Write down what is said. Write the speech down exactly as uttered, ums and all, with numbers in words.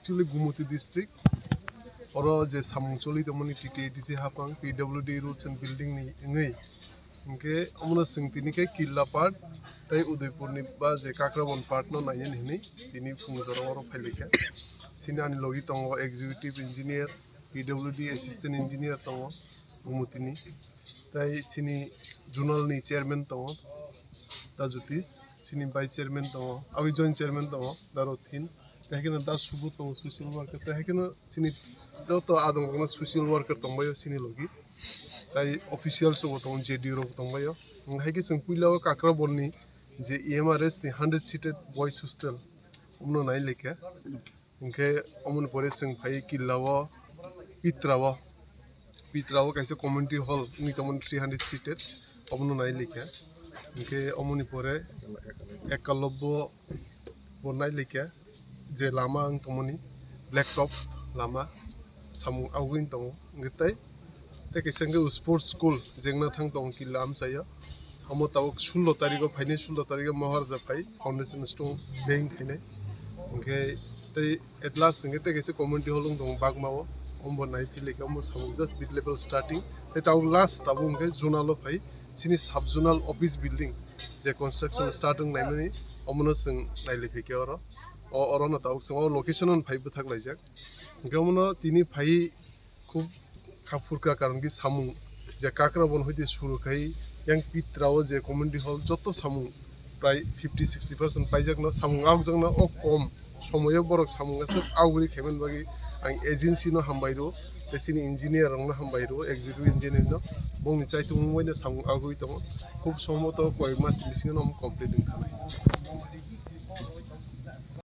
Actually, Gumoti district, oro je samung choli tongmani T T A D C hapang P W D rules and building ni wngwi, hwnkhe omono chwng tini khe Killa part tei Udaipur ni ba je Kakrabon part no nainani hwnwi tini phung jora oro phailaikha. Chini ani logi tongo executive engineer, P W D assistant engineer tongo Gumoti ni, tei chini zonal ni chairman tongo Da Jyotish, chini vice chairman tongo, aboni joint chairman tongo Da Rothin, tei haikhe no Da Subodh tongo social worker, tei haikhe no chini joto adong rok no social worker tongbaio chini logi, tei officials rok bo tongo, J D O rok tongbaio. Haikhe chwng puila o Kakrabon ni je E M R S ni hundred seated boys hostel omono nailaikha. Hwnkhe omoni pore chwng phai Killa o, Pitra o, Pitra o kaisa community hall wngwi tongmani three hundred seated, obono nailaikha. Hwnkhe omoni pore Ekalobbo bo nailaikha, je lama wng tongmani black top lama samung agwi tongo. Hwnkhe tei, tei kaisa hwnkhe sports school jengna thang tongo Killa amchaio. Omo tabuk sullo tarikgo phainai, sullo tarikgo Maharaja phai foundation stone laying khainai. Hwnkhe tei at last hwnkhe tei kaisa community hall wng tongo Bagmao, omo bo nai philai khe omo samung just mid level starting. Tei tabuk last tabuk hwnkhe zonal o phai chini sub zonal office building je construction start wng naimani omono chwng nailai phai khe oro. O orono tabuk chwng o location o phai bwthak laijak. Hwnkhe omono tini phai khub kha phurkha, karon ki samung je Kakrabon hoite suru khai yang Pitra o je community hall joto samung prai fifty sixty percent paijakno, samung agjakno o kom somoyo borok samung aswk agri khaiman bagwi ang agency no hambai rw, tei chini engineer rokno hambai rw, executive engineer no bongni chaitung wngbaino samung agwi tongo, khub somoto koi mas bisingo no complete wngkha nai.